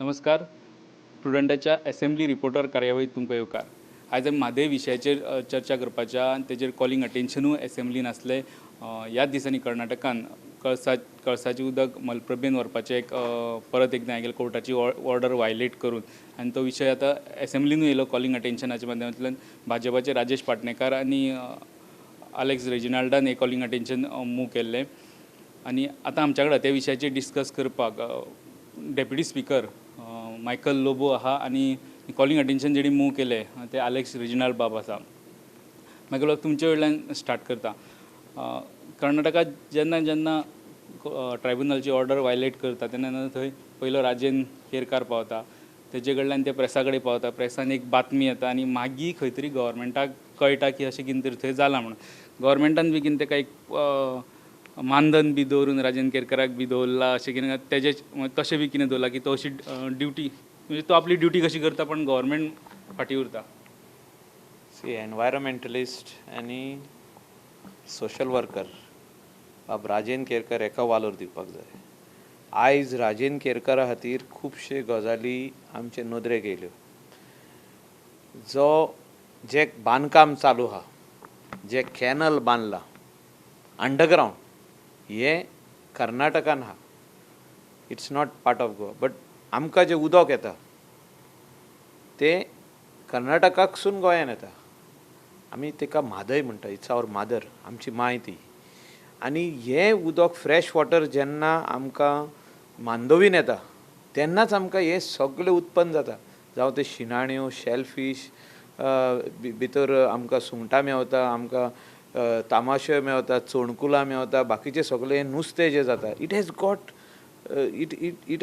नमस्कार. प्रुडंटाच्या assembly reporter कार्यावळीत तुमकां येवकार. आयज आमी म्हादय विशयाचेर चर्चा करपाच्या आनी तेजेर कॉलिंग अटेन्शनूय एसेंब्लीन आसलें. ह्याच दिसांनी कर्नाटकान कळसाचें उदक मलप्रभेन व्हरपाचें एक परत एकदां हें केलें, कोर्टाची ऑर्डर वायलेट करून. आनी तो विशय आतां एसेंब्लिनूय येयलो कॉलिंग अटेन्शनाच्या माध्यमांतल्यान. भाजपाचे राजेश पाटणेकार आनी आलेक्स रेजिनाल्डान हें कॉलिंग अटेन्शन मूव केल्लें. आनी आतां आमच्या कडेन त्या विशयाचेर डिस्कस करपाक डेप्युटी स्पिकर मायकल लोबो आहा आनी कॉलिंग अटेन्शन जेणी मूव केलें ते आलेक्स रेजिनाल्ड बाब आसा. मायकल बाब, तुमचे कडल्यान स्टार्ट करता. कर्नाटकात जेन्ना जेन्ना ट्रायब्युनलची ऑर्डर वायलेट करता तेन्ना तेन्ना थंय पयलो राजेंद्र केरकार पावता, तेजे कडल्यान ते प्रेसा कडेन पावता, प्रेसान एक बातमी येता आनी मागीर खंय तरी गव्हर्मेंटाक कळटा की अशें कितें तरी थंय जालां म्हणून. गव्हर्मेंटान बी कितें ताका एक मानधन बी दवरून राजेंद्र केरकाराक बी दवरला अशें कितें तेजे तशें बी कितें दवरलां की तो अशी ड्युटी, म्हणजे तो आपली ड्युटी कशी करता पण गव्हर्मेंट फाटीं उरता. सी, एनवायरमेंटलिस्ट आनी सोशल वर्कर बाब राजेंद्र केरकर एका वालोर दिवपाक जाय. आयज राजेंद्र केरकरा खातीर खुबशे गजाली आमचे नदरेक येयल्यो. जो जे बांदकाम चालू आहा, जे कॅनल बांदला अंडरग्रावंड, हें कर्नाटकान आहा, it's not part of Goa, but आमकां जें उदक येता तें कर्नाटकाकसून गोंयान येता. आमी ताका म्हादय म्हणटा, it's our mother, आमची माय ती. आनी हें उदक फ्रेश वॉटर जेन्ना आमकां मांडवीन येता तेन्नाच आमकां हें सगळें उत्पन्न जाता. जावं तें शिणाण्यो, शेलफीश, भितर आमकां सुंगटां मेवता, आमकां तामाशे मेवता, चणकुलां मेवता, बाकीचें सगळें नुस्तें जें जाता, it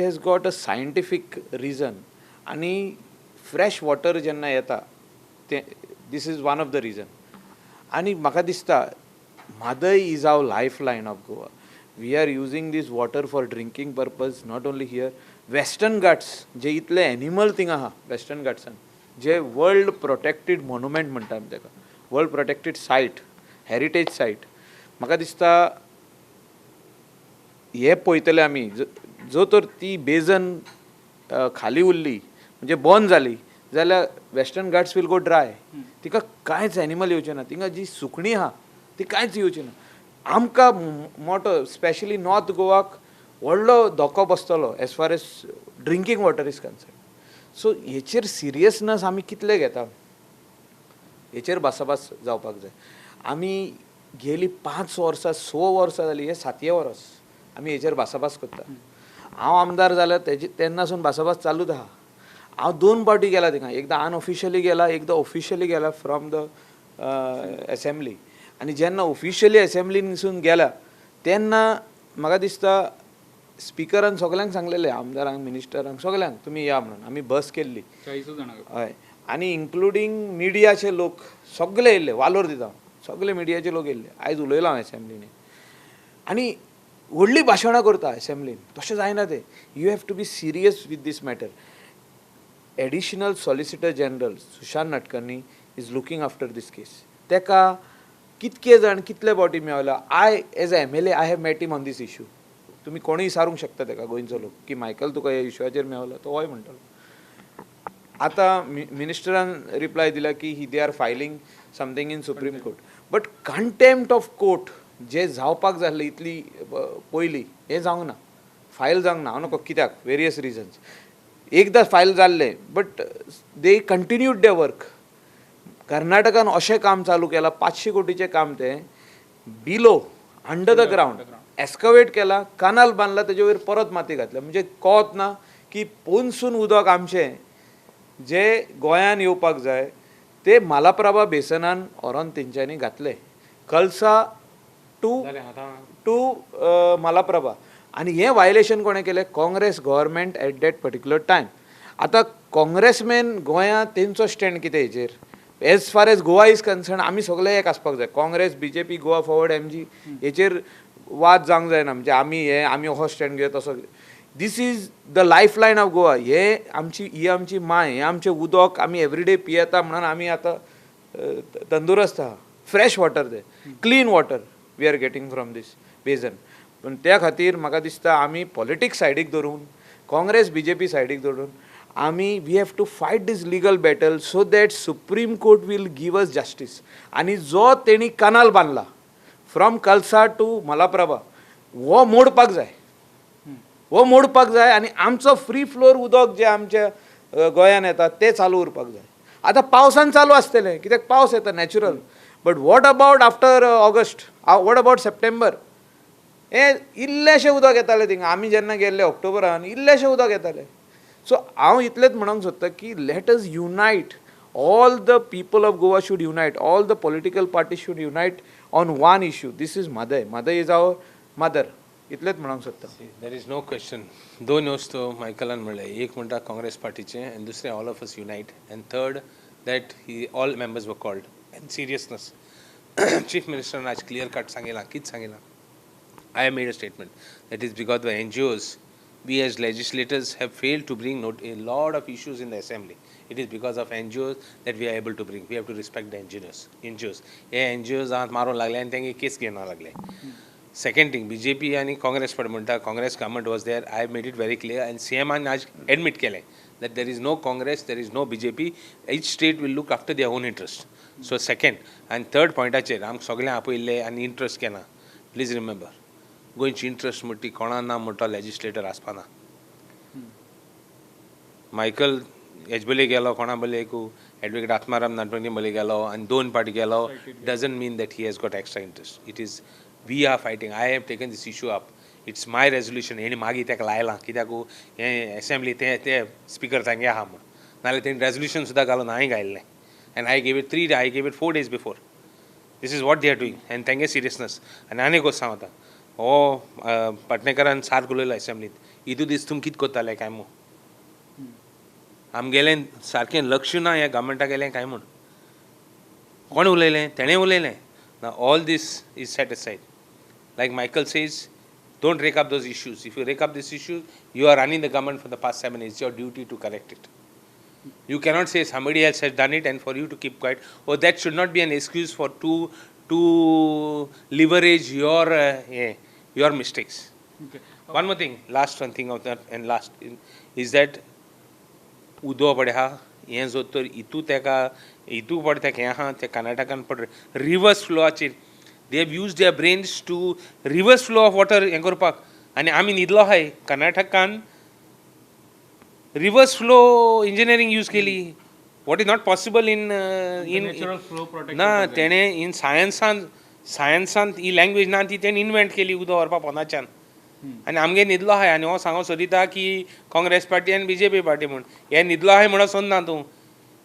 has got a scientific reason. आनी फ्रेश वॉटर जेन्ना येता तें this is one of the reason. आनी म्हाका दिसता Mhadei is our life line of Goa. We are using this water for drinking purpose, not only here. Western Ghats जे इतले animal थिंगा आहा वेस्टर्न घाट्सान, जे वर्ल्ड प्रोटेक्टेड मोनुमेंट म्हणटा आमी ताका, world protected site, heritage site. म्हाका दिसता हे पळयतले आमी, जो तर ती बेजन खाली उरली, म्हणजे बंद जाली जाल्यार Western Ghats will go dry. तिका कांयच एनिमल येवचें ना, थिंगा जी सुकणीं आहा ती कांयच येवची ना. आमकां मोटो स्पेशली नॉर्थ गोवाक व्हडलो धोको बसतलो as far as drinking water is concern. So हेचेर सिरियसनस आमी कितले घेता हेचेर भासाभास जावपाक जाय. आमी गेली 5 वर्सां, 6 वर्सां जालीं, हें सातयें वर्स आमी हेचेर भासाभास करता. हांव आमदार जाल्यार तेजे तेन्नासून भासाभास चालूच आहा. हांव दोन फावटी गेला थिंगा, एकदां अनऑफिशियली गेला, एकदां ऑफिशियली गेला फ्रॉम the assembly. आनी जेन्ना ऑफिशियली एसेंब्लीनसून गेला तेन्ना म्हाका दिसता स्पिकरान सगल्यांक सांगलेलें, आमदारांक, मिनिस्टरांक, सगल्यांक तुमी या म्हणून. आमी बस केल्ली. 40 जाणां. हय, आनी इन्क्लुडींग मिडियाचे लोक सगळे येयल्ले. वालोर दिता, सगळे मिडियाचे लोक येयल्ले. आयज उलयलां हांव एसेंब्लीनी आनी व्हडलीं भाशणां करता एसेंब्लीन. तशें जायना तें. You have to be serious with this matter. Additional Solicitor General Sushant Nadkarni is looking after this case. ताका कितके जाण कितले फावटी Mewla. I as a MLA, I have met him on this issue. तुमी कोणूय विचारूंक शकता ताका, गोंयचो लोक, की मायकल तुका ह्या इशूचेर मेवला, तो हय म्हणटलो. आतां मिनिस्टरान रिप्लाय दिला की he they are filing something in Supreme Court, but contempt of court जे जावपाक जाय आसलें इतली पयलीं, हें जावंक ना, फायल जावंक ना. हांव नको कित्याक, वेरियस रिजन्स. एकदां फायल जाल्लें, but they continued the work. कर्नाटकान अशें काम चालू केलां, 500 कोटीचें काम तें, below under the ground excavate केला, कानाल बांदला, तेजे वयर परत माती घातल्या. म्हणजे कळत ना की पोनसून उदक आमचें जे गोंयान येवपाक जाय ते मालाप्रभा बेसनान व्हरोन तेंच्यांनी घातले, कलसा टू मालाप्रभा. आनी हें वायलेशन कोणें केलें? Congress government at that particular time. आतां काँग्रेसमॅन गोंयांत तेंचो स्टँड कितें हेचेर? As far as Goa is concern, आमी सगळे एक आसपाक जाय. Congress, BJP, Goa forward, MG, हेचेर वाद जावंक जायना. म्हणजे आमी हे आमी हो स्टँड घेवया तसो. This is the life line of Goa. हे आमची ही आमची माय, हें आमचें उदक आमी एवरीडे पियेता म्हणून आमी आतां तंदुरस्त आहा. फ्रेश वॉटर तें, clean water we are getting from this basin. पूण त्या खातीर म्हाका दिसता आमी पॉलिटिक्स सायडीक धरून काँग्रेस बीजेपी सायडीक दवरून आमी we have to fight this legal battle so that Supreme Court will give us justice. आनी जो तेणी कनाल बांदला फ्रॉम कलसा टू मलाप्रभा हो मोडपाक जाय, हो मोडपाक जाय आनी आमचो फ्री फ्लोर उदक जें आमच्या गोंयान येता तें चालू उरपाक जाय. आतां पावसान चालू आसतलें कित्याक पावस येता natural, but what about after August, what about September? हें इल्लेशें उदक येतालें थिंगा, आमी जेन्ना गेल्ले ऑक्टोबरान इल्लेशें उदक येतालें. सो हांव इतलेंच म्हणूंक सोदतां की let us unite, all the people of Goa should unite, all the political parties should unite on one issue. This is Mhadei, Mhadei is our mother. इतलेंच म्हणूंक सोदता. There is no question. दोन वस्तू मायकलान म्हणलें, एक म्हणटा काँग्रेस पार्टीचें आनी दुसरें all of us unite, and third that he all members were called and seriousness. Chief मिनिस्टरान आज क्लियर कट सांगिलां, कितें सांगिलां? I have made a statement that is because the NGOs, we as legislators have failed to bring note a lot of issues in the assembly. It is because of NGOs that we are able to bring. We have to respect the NGOs. NGOs. हे NGOs आतां मारूंक लागले आनी तेंगे केस घेवना लागले. Second thing, BJP आनी Congress party म्हणटा Congress government was there. I have made it very clear and CM आज एडमीट केलें that there is no Congress, there is no BJP. Each state will look after their own interest. So second and third पॉयंटाचेर आमकां सगळ्यांक आपयल्ले आनी interest केना. Please remember, गोंयची interest म्हणटी कोणा ना म्हणटा लेजिस्लेटर आसपाना. मायकल एजबले गेलो, कोणा बले एकू एडवोकेट आत्माराम नानपंती बले गेलो आनी दोन पार्टी गेलो, doesn't mean that he has got extra interest. It is we are fighting. I have taken this issue up. It's my resolution. हेणी मागीर ताका लायलां कित्याक हें एसेंब्ली ते ते स्पिकर तांगे आहा म्हूण, नाल्यार तेणी रेजोल्युशन सुद्दां घालून हांवें घायल्लें and I gave it 3, I gave it 4 days before. This is what they are doing and तेंगे सिरियसनस. आनी आनी एक वस्त सांगता, हो पाटणेकरान सारको उलयलो एसेंब्लीत, इतू दीस तुमी कितें करताले काय म्हूण, आमगेलें सारकें लक्ष ना ह्या गव्हर्मेंटा गेलें काय म्हूण. कोण उलयलें? तेणें उलयलें ना. All this is set aside. Like Michael says, don't rake up those issues. If you rake up this issues, you are running the government for the past 7 years. Your duty to correct it. You cannot say somebody else has done it and for you to keep quiet. Oh, that should not be an excuse for to leverage your mistakes. One more thing, last one thing of that and last is that उदो पडे आहा हें जर तर हितू तेका हितू पड तेका हें आहा ते कर्नाटकान पड reverse फ्लोआचेर they have use their brains to reverse flow of water हें करपाक आनी आमी न्हिदलो आहाय. कर्नाटकान रिवर्स फ्लो इंजिनियरींग यूज केली, what is not possible in natural flow protect ना. तेणें इन सायन्सान सायन्सान ही लँग्वेज ना ती तेणें इनवेंट केली उदक व्हरपा पोंदाच्यान आनी आमगे न्हिदलो आहाय. आनी हो सांगो सोदिता की काँग्रेस पार्टी आनी बीजेपी पार्टी म्हूण हे न्हिदलो आहाय म्हणून सोदना तूं.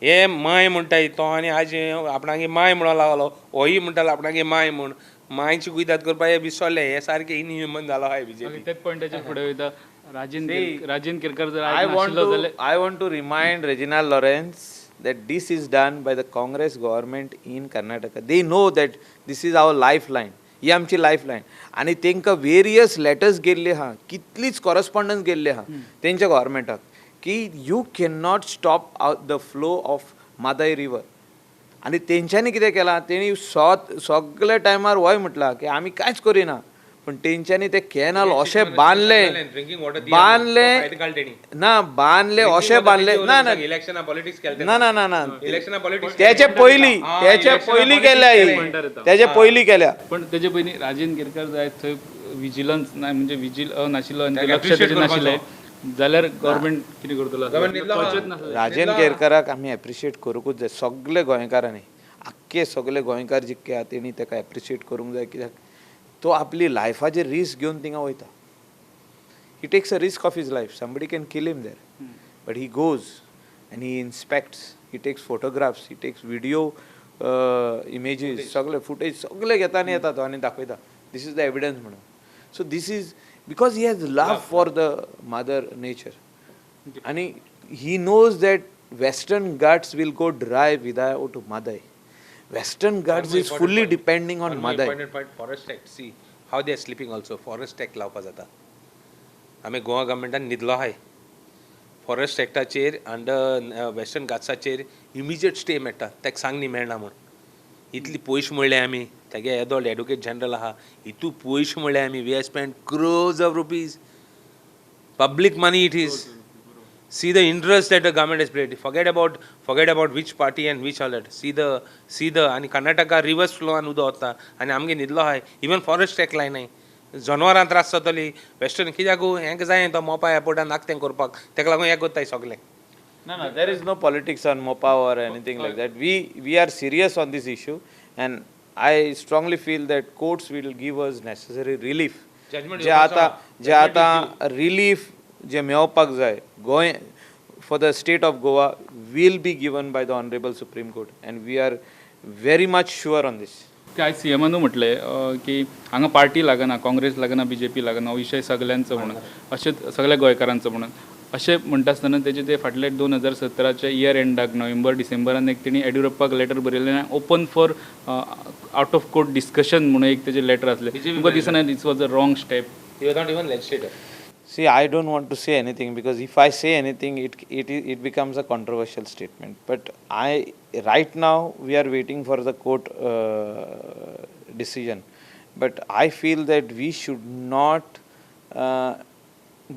हे माय म्हणटाय तो आनी आज आपणागे माय म्हणून लागलो, होय म्हणटालो आपणागे माय म्हूण, मायची कुयदाद करपाक हे विसरले. हे सारके इनह्युमन जालो आहाय बीजेपी. तेच पॉयंटाचेर फुडें वयता, राजेंद्र केरकर जर I आयज want नाशिल्लो to जाल्यार I want to remind Reginald Lawrence that this is done by the Congress government in Karnataka. They know that this is our lifeline. ही आमची लायफ लायन आनी तांकां वेरियस लेटर्स गेल्ले आहा, कितलीच कॉरस्पॉन्डन्स गेल्ले आहा तेंच्या गव्हर्मेंटाक की you can not stop the flow of Mhadei river. आनी तेंच्यांनी कितें केलां, तेणी सगल्या टायमार वय म्हटलां की आमी कांयच करिना, पूण तेंच्यांनी ते कॅनल अशें बांदले ड्रिंकिंग वॉटर बांदले ना, बांदले अशें बांदले ना ना. इलेक्शना पॉलिटिक्स केले. ना ना ना ना. इलेक्शना पॉलिटिक्स. त्याचे पयली, त्याचे पयली केल्या ही, त्याचे पयली केल्या. पण तेजे पयलीं राजेंद्र केरकर जाय थंय विजिलन्स ना, म्हणजे विजील नाशिल्लो आनी ताका लक्ष appreciate तेजेर करपाचो. नाशिल्लें जाल्यार गव्हर्मेंट कितें करतलो? Government न्हिदलो आहा. कळचेंच नासलें. राजेंद्र केरकराक आमी एप्रिशिएट करूंकूच जाय. सगळे गोंयकारांनी, आख्खे सगळे गोंयकार जितके आहा तेणी ताका एप्रिशिएट करूंक जाय, कित्याक तो आपली लायफाचेर रिस्क घेवन थिंगा वयता. He takes a risk of his life. Somebody can kill him there, but he goes and he inspects, he takes photographs, he takes video images, सगळे फुटेज सगळे घेता आनी येता तो आनी दाखयता, this is the evidence म्हणून. So this is because he has love for the mother nature आनी he knows that Western Ghats will go dry without Mhadei. Western Ghats is fully depending on Mhadei. Important point, Forest Act. See how they are sleeping also. Forest Act लावपा जाता. आमी गोवा गव्हर्मेंटान न्हिदलो आहाय. Forest एक्टाचेर under western घाट्साचेर immediate stay मेळटा. ताका सांग न्ही मेळना म्हूण. इतली पयशे म्हणले आमी, तेगे येदोळ एडवोकेट जनरल आहा, इतू पयशे म्हणले आमी, we have spend crores of rupees. Public money it is. See the interest that the government has played. Forget about which party and which all that. See the आनी कर्नाटका रिवर्स फ्लोआन उदक वता आनी आमगे न्हिदलो आहाय. इवन फॉरेस्ट एक्ट लायनाय, जनवरां त्रास जातली वेस्टर्न कित्याक हेंक जाय तो मोपा एअरपोर्टान नाक तें करपाक, तेका लागून हें करताय सगलें. No, there is no politics on Mopa or anything like that. We are serious on this issue, and I strongly feel that courts will give us necessary relief. Judgment जे आतां relief जे मेळपाक जाय Goa for the state of Goa will be given by the Honorable Supreme Court, and we are very much sure on this. ते आयज सीएमानूय म्हटलें की हांगा party लागना, काँग्रेस लागना, बीजेपी लागना, हो विशय सगल्यांचो म्हणून, अशें सगल्या गोंयकारांचो म्हणून. अशें म्हणटा आसतना तेजे ते फाटले 2017च्या इयर एंडाक नोव्हेंबर डिसेंबरान एक तेणी येडियुरप्पाक लेटर बरयलें, open for out of court discussion म्हणून एक तेजें लेटर आसलें. तुमकां दिसना this was a wrong step? You are not even legislator. See, I don't want to say anything because if I say anything, it becomes a controversial statement. But I right now we are waiting for the court decision. But I feel that we should not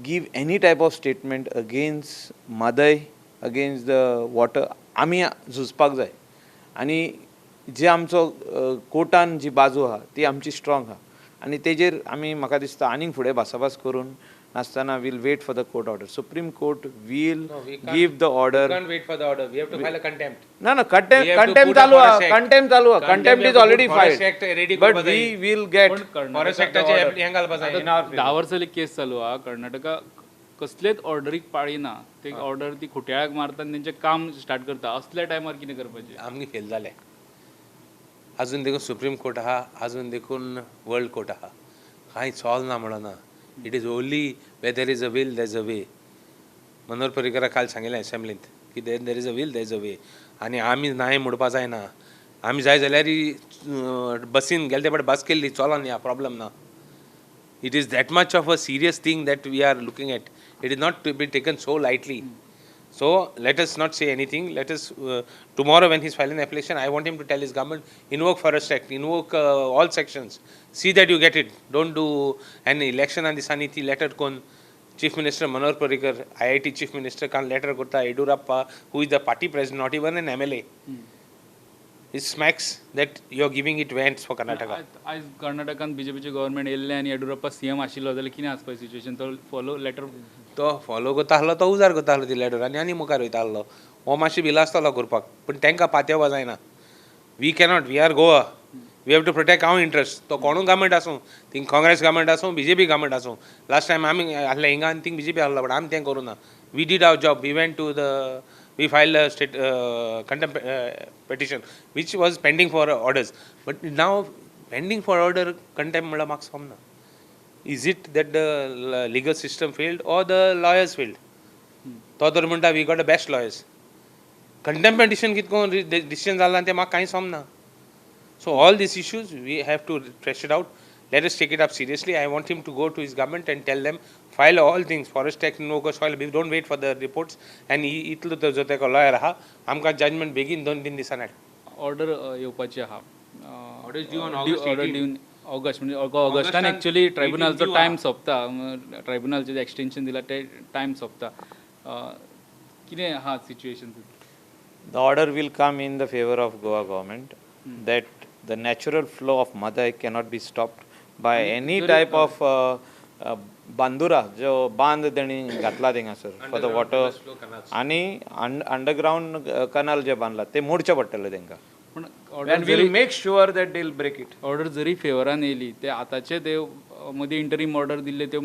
give any type of statement against Mhadei, against the water. आमी झुजपाक जाय आनी जे आमचो कोर्टान जी बाजू आहा ती आमची strong आहा आनी तेजेर आमी म्हाका दिसता आनीक फुडें भासाभास करून नासतना we'll wait for the court order. Supreme Court will give the order. Can't wait for the order. We have to file a contempt. ना ना, We contempt have to contempt put a चालू आहा. Forest Act. Contempt चालू आहा. Contempt we is have to already put Forest filed, Act ready but करपा we जाय. Will get forest ऍक्टाचे हें घालपा जाय. 10 वर्सां केस चालू आहा. कर्नाटका कसलेच ऑर्डरीक पाळिना. ते ऑर्डर ती खुट्याळाक मारता आनी तेंचें काम स्टार्ट करता. असल्या टायमार कितें करपाचें? आमगे फेल जाले. अजून देखून सुप्रीम कोर्ट आहा, अजून देखून वर्ल्ड कोर्ट आहा, कांय सॉल्व ना म्हणना. It is only where there is a will, there is a way. Manohar पर्रीकराक काल सांगिल्लें असेंब्लींत की there is a will, there is a way. आनी आमी नाय म्हणपा जायना. आमी जाय जाल्यार बसीन गेले ते फावट बस केल्ली, चलोन या, प्रॉब्लम ना. It is that much of a serious thing that we are looking at. It is not to be taken so lightly. So let us not say anything. Let us tomorrow when he's filing the application, I want him to tell his government, invoke Forest Act, invoke all sections. See that you get it. Don't do an election on दिसांनी ती letter कोन Chief Minister Manohar Parrikar, IIT Chief Minister कान letter करता Yediyurappa, who is the party president, not even an MLA. It smacks that you are giving it vents for Karnataka. आयज कर्नाटकान बीजेपीचे government येयल्लें आनी Yediyurappa CM आशिल्लो जाल्यार कितें आसपाचें सिच्युएशन? तो फॉलो लेटर तो फॉलो करता आसलो, तो उजार करता आसलो ती लेटर आनी आनी मुखार वयता आसलो. हो मातशें भिला आसतलो करपाक, पूण तांकां पातयेवपा जायना. We cannot, we are Goa, we have to protect our interest. तो कोणूय गव्हर्मेंट आसूं, थिंग काँग्रेस गव्हर्मेंट आसूं, बीजेपी गव्हर्मेंट आसूं. लास्ट टायम आमी आसले हिंगा आनी थिंग बीजेपी आसलो, बट आमी तें करूं ना. We did our job. We file state contempt petition which was pending for orders, but now pending for order contempt म्हणल्यार म्हाका समजना. Is it that the legal system failed or the lawyers failed? तो तर म्हणटा, we got the best lawyers. Contempt petition कितें करून decision जाला तें म्हाका कांय समजना. So all these issues we have to thresh it out. Let us take it up seriously. I want him to go to his government and tell them, file all things, Forest Act, no soil, we don't wait for the reports. And इतलो तो जो तेका lawyer आहा, आमकां judgement बेगीन 2-3 दिसांनी हाड. Order येवपाची आहा. Order is due on August order 18. Due August, म्हणजे ऑगस्टान. ऑगस्टान एक्चुअली ट्रायब्युनलचो 18 due. टायम सोंपता. ट्रायब्युनलचें जें एक्सटेन्शन दिलां तें टायम सोंपता. कितें आहा situation? The order will come in the favor of Goa government, that the natural flow of Mhadei cannot be stopped by any type of Bandura, जो बांद तेणी घातला थिंगासर फॉर the water आनी अंडरग्रावंड कनाल जे बांदला ते मोडचे पडटले तांकां. पूण And we'll make sure that they'll break it. Order जरी फेवरान येयली, ते आतांचे ते मदीं इंटरीम ऑर्डर दिल्ले त्यो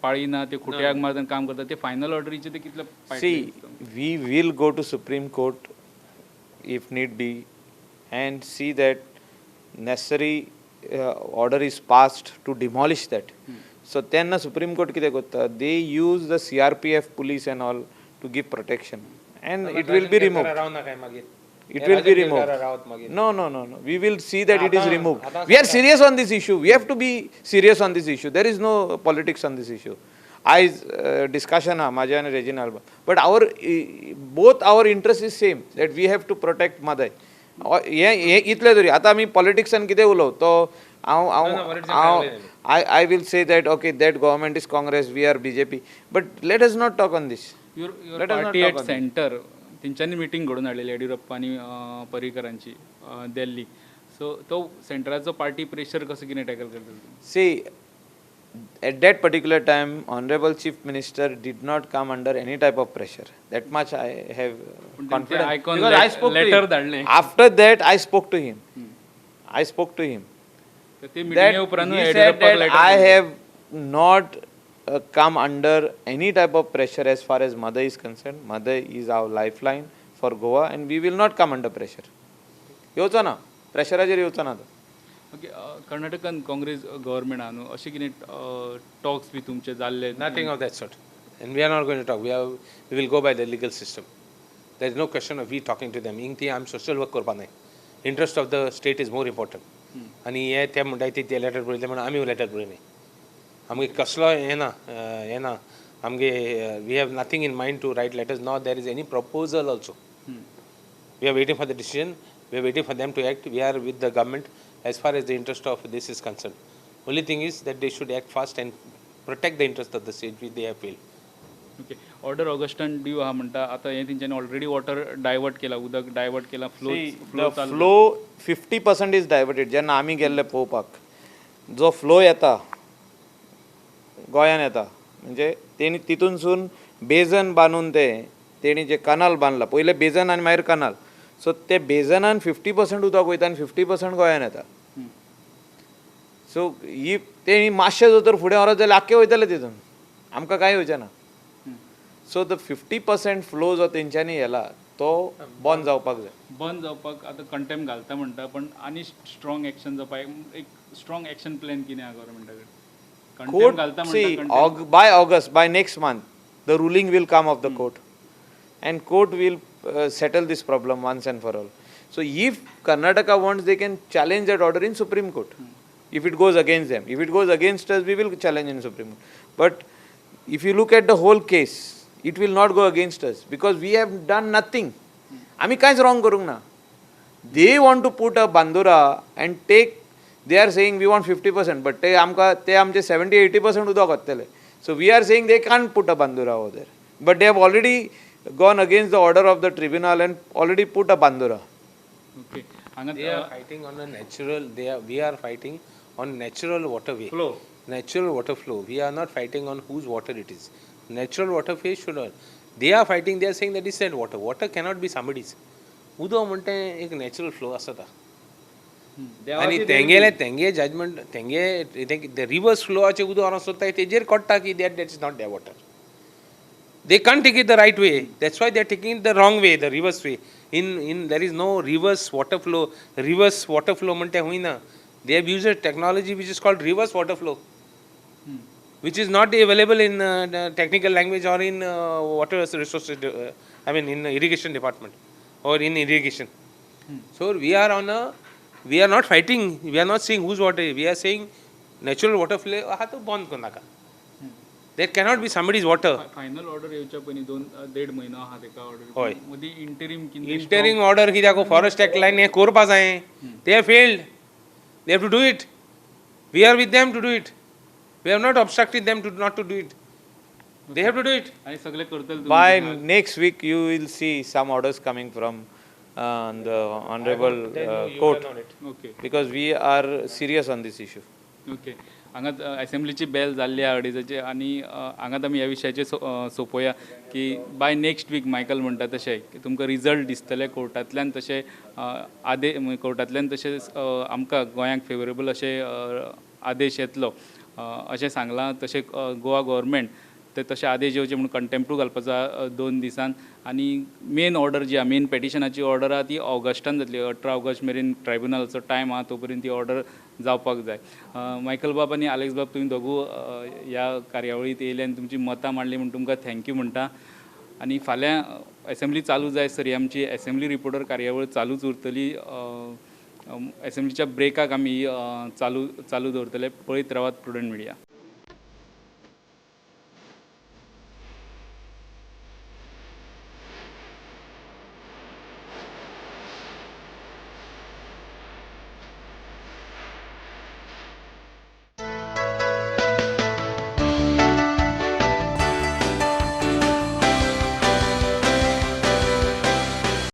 पाळिना, ते खुट्याक मारता आनी काम करता, ते फायनल ऑर्डरीचे ते कितले See, we will go to Supreme Court if need be and see that necessary order is passed to demolish that. So तेन्ना Supreme Court कितें करता, they use the CRPF police and all to give protection and it will be removed. रावना काय मागीर. It will be removed. रावत मागीर. No. We will see that it is removed. We are serious on this issue. We have to be serious on this issue. There is no politics on this issue. आयज discussion हा म्हाजें आनी Reginald, but our both our interest is same, that we have to protect Mhadei. हें हें इतलें तरी आतां आमी पॉलिटिक्सान कितें उलोवं, तो हांव हांव हांव I will say that okay, that government is Congress, we are BJP, but let us not talk on this. Your Let us not party talk at on this. Centre तेंच्यांनी मिटींग घडोवन हाडलेली येडियुरप्पा आनी पर्रीकरांची दिल्ली. सो तो सेंटराचो party pressure कसो कितें tackle करतले तुमी? See, at that particular time, Honorable Chief Minister did not come under any type of pressure. That much I have पण confidence. तेंचे icon Because I spoke to letter him. धाडलें. After that, I spoke to him. I spoke to him. तर ते That मिटिंगे उपरांत he said येडियुरप्पाक that letter I have not come under any type of pressure as far as Mhadei is concerned. Mhadei is our lifeline for Goa and we will not come under pressure. येवचो ना, प्रेशराचेर येवचो ना तो. Okay, कर्नाटकान Congress government आहा न्हू, अशें कितें टॉक्स बी तुमचे जाल्ले? Nothing of that sort. And we are not going to talk. We will go by the legal system. There is no question of we talking to them. हिंग ती आमी सोशल वर्क करपा नाय. Interest of the state is more important. आनी हे ते म्हणटाय ते लेटर बरयले म्हणून आमी लेटर बरयले. आमगे कसलो हें ना, हें ना आमगे. We have nothing in mind to write letters, not there is any proposal also. We are waiting for the decision. We are waiting for them to act. We are with the government as far as the interest of this is concerned. Only thing is that they should act fast and protect the interest of the state, which they have failed. Okay, order Augustan due आहा म्हणटा. आतां हें तेंच्यांनी already water divert केला, उदक divert केला, flow The flow 50% is diverted. जेन्ना आमी गेल्ले पळोवपाक, जो फ्लो येता गोंयान येता, म्हणजे तेणी तितूनसून बेजन बांदून ते तेणी जे कनाल बांदला, पयलें बेजन आनी मागीर कनाल, सो ते बेजनान 50% उदक वयता आनी 50% गोंयान येता. सो ही तेणी मातशें जर तर फुडें व्हरत जाल्यार आख्खें वयतलें तितून, आमकां कांय येवचें ना. So the 50% flow जो तेंच्यांनी व्हेला तो बंद जावपाक जाय. बंद जावपाक आतां कंटेम्प्ट घालता म्हणटा, पण आनी स्ट्रॉंग एक्शन जावपाक एक स्ट्रॉंग एक्शन प्लॅन कितें आहा गव्हर्मेंटा कडेन? कंटेम्प्ट घालता Court, see, म्हणटा. By August, by next month, the ruling will come of the court, and court will settle this problem once and for all. So if Karnataka wants, they can challenge that order in Supreme Court. If it goes against them, if it goes against us, we will challenge in Supreme Court. But if you look at the whole case, it will not go against us because we have done nothing. आमी कांयच wrong करूंक ना. They want to put a bandura and take. They are saying we want 50%, but ते आमकां ते आमचे 70-80% उदक वतले. So we are saying they can't put a bandura over there, but they have already gone against the order of the tribunal and already put a bandura. Okay, हांगा They are fighting on a natural, we are fighting on natural waterway. Flow. Natural water flow. We are not fighting on whose water it is. Natural water phase should not. They are fighting, they are saying that is said water. Water cannot be somebody's. उदक म्हणटा एक natural flow आसता आनी तेंगेले तेंगे judgement तेंगे reverse फ्लोआचे उदक व्हरोंक सोदता, तेजेर कळटा की that is not their water. They can't take it the right way. That's why they're taking it the wrong way, the reverse way. In there is no reverse water flow. Reverse water flow म्हणटे हुंय ना. They have used a technology which is called reverse water flow, which is not available in the technical language or in water resources, I mean in irrigation department or in irrigation. So we are not fighting, we are not saying whose water, we are saying natural water flow आहा तो बंद करनाका. There cannot be somebody's water. Final order येवच्या पयलीं दोन देड म्हयनो आहा तेका ऑर्डर. हय. मदीं इंटरीम कितें? इंटरीम ऑर्डर कित्याक? फॉरेस्ट एक्ट लायन हें करपा जायें. They failed, they have to do it. We are with them to do it. We have not obstructed them to not to do it. They have to do it. आनी सगळे करतले तुमी? By next week, you will see some orders coming from the honorable court okay because we are serious on this issue. Okay, हांगाच एसेंब्लीची बेल जाल्ली आहा अडेजाची आनी हांगाच आमी ह्या विशयाचेर सोंपोया की बाय नेक्स्ट वीक मायकल म्हणटा तशें की तुमकां रिजल्ट दिसतले कोर्टांतल्यान, तशें आदे कोर्टांतल्यान तशें आमकां गोंयांक फेवरेबल अशें आदेश येतलो अशें सांगलां. तशें गोवा गोवोरमेंट ते तशे आदेश येवचे म्हणून कंटेम्प्टू घालपाचो 2 दिसान आनी मेन ऑर्डर जी आहा, मेन पेटिशनाची ऑर्डर आहा, ती ऑगस्टान जातली. 18 ऑगस्ट मेरेन ट्रायब्युनलाचो टायम आहा, तो पर्यंत ती ऑर्डर जावपाक जाय. मायकल बाब आनी आलेक्स बाब, तुमी दोगू ह्या कार्यावळींत येयले आनी तुमची मतां मांडली म्हूण तुमकां thank you म्हणटा. आनी फाल्यां एसेंब्ली चालू जाय सर ही आमची एसेंब्ली रिपोर्टर कार्यावळ चालूच उरतली. एसेंब्लीच्या ब्रेकाक आमी चालू चालू दवरतले. पळयत रावात प्रुडंट मिडिया.